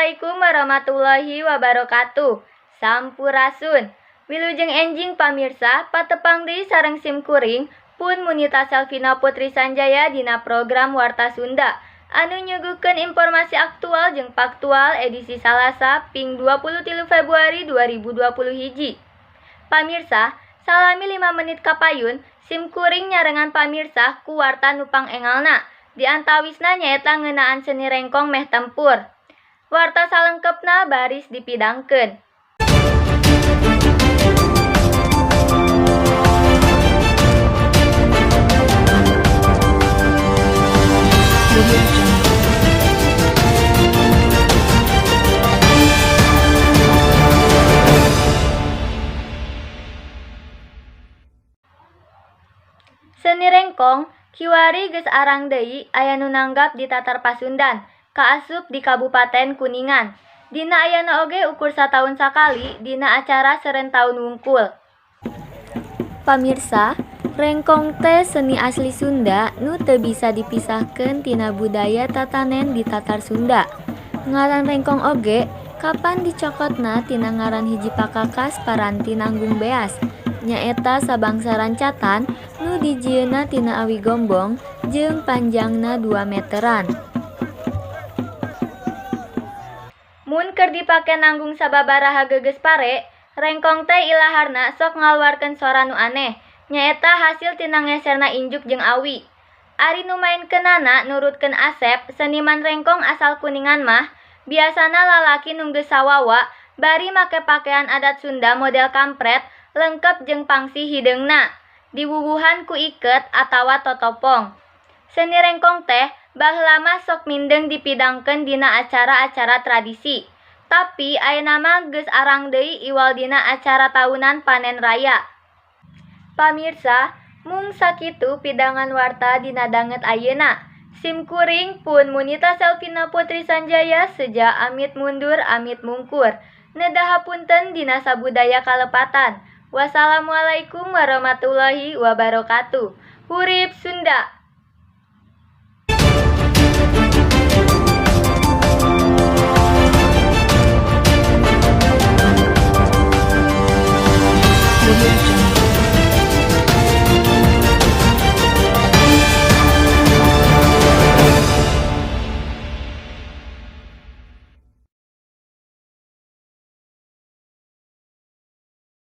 Assalamualaikum warahmatullahi wabarakatuh. Sampurasun. Wilujeng enjing pamirsa, patepang deui sareng sim kuring pun Munita Selvina Putri Sanjaya dina program Warta Sunda anu nyuguhkeun informasi aktual jeung faktual edisi Salasa ping 23 Februari 2020 hiji. Pamirsa, salami 5 menit kapayun sim kuring nyarengan pamirsa ku warta nu pangengalna. Di antawisna nyaeta ngeunaan seni rengkong meh tempur. Warta salengkepna baris dipidangkeun. Seni rengkong kiwari geus arang deui aya nu nanggap di Tatar Pasundan, kaasup di Kabupaten Kuningan. Dina ayana oge ukur sataun sakali dina acara seren taun wungkul. Pamirsa, rengkong teh seni asli Sunda nu teu bisa dipisahkeun tina budaya tatanen di Tatar Sunda. Ngaran rengkong oge kapan dicokotna tina ngaran hiji pakakas paranti nanggung beas, nyaeta sabangsa rancatan nu dijieunna tina awi gombong jeung panjangna 2 meteran. Mun keur dipake nanggung sababaraha geges pare, rengkong teh ilaharna sok ngaluarkeun sora nu aneh, nyaeta hasil tina ngeserna injuk jeung awi. Ari nu mainkeunana nurutkeun Asep, seniman rengkong asal Kuningan mah, biasana lalaki nu geus sawawa bari make pakaian adat Sunda model kampret lengkep jeung pangsi hideungna, diwuwuhan ku iket atawa totopong. Seni rengkong teh baheula mah sok mindeng dipidangkeun dina acara-acara tradisi. Tapi ayeuna mah geus arang deui iwal dina acara taunan panen raya. Pamirsa, mung sakitu pidangan warta dina danget ayeuna. Sim kuring pun Munita Selvina Putri Sanjaya seja amit mundur amit mungkur. Nedah hapunten dina sabudaya kalepatan. Wassalamualaikum warahmatullahi wabarakatuh. Hurip Sunda.